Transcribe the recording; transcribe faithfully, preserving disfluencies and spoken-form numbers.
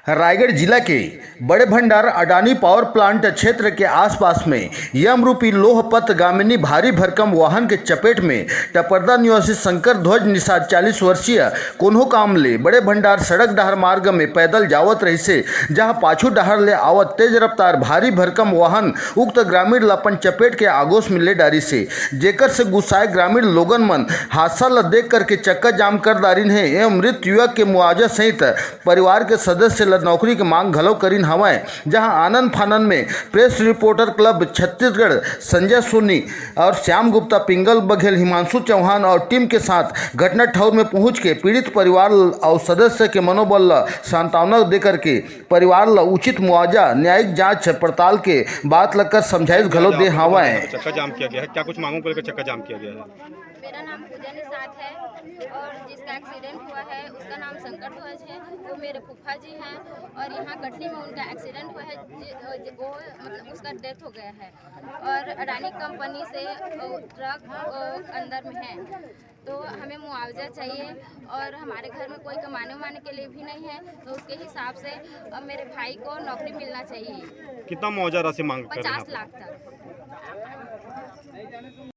रायगढ़ जिला के बड़े भंडार अडानी पावर प्लांट क्षेत्र के आसपास में यमरूपी लोहपत गामिनी भारी भरकम वाहन के चपेट में टपरदा निवासी शंकर ध्वज निषाद चालीस वर्षीय कोनो काम ले बड़े भंडार सड़क डहर मार्ग में पैदल जावत रहिसे, जहां पाछू डहर ले आवत तेज रफ्तार भारी भरकम वाहन उक्त ग्रामीण ल अपन चपेट के आगोश में ले डारिसे, जेकर से गुस्साए ग्रामीण लोगन मन हादसा ल देख करके चक्का जाम कर डारिन हे एवं मृत युवक के मुआवजा सहित परिवार के सदस्य ल नौकरी के मांग घलो करिन हवय, जहां आनन फानन में press reporter club Chhattisgarh Sanjay Soni और श्याम गुप्ता, पिंगल बघेल, हिमांशु चौहान और टीम के साथ घटना ठौर में पहुंच के पीड़ित परिवार और सदस्य के मनोबल ल सांत्वना देकर के परिवार ल उचित मुआवजा, न्यायिक जांच पड़ताल के बात लगकर समझाइश घलो दे हवय। चक्का जाम किया गया है, क्या कुछ मांगों को लेकर चक्का जाम किया गया है? मेरा नाम पूजा निषाद है और जिसका एक्सीडेंट हुआ है उसका नाम शंकर ध्वज है। वो मेरे फूफा जी हैं और यहाँ कटनी में उनका एक्सीडेंट हुआ है। जि-, जि-, वो मतलब उसका डेथ हो गया है और अडानी कंपनी से, अ, ट्रक, अ, अंदर में है। तो हमें मुआवजा चाहिए और हमारे घर में कोई कमाने उमाने के लिए भी नहीं है, तो उसके हिसाब से अब मेरे भाई को नौकरी मिलना चाहिए। कितना मुआवजा राशि मांग कर रहे हैं पचास आप? लाख तक।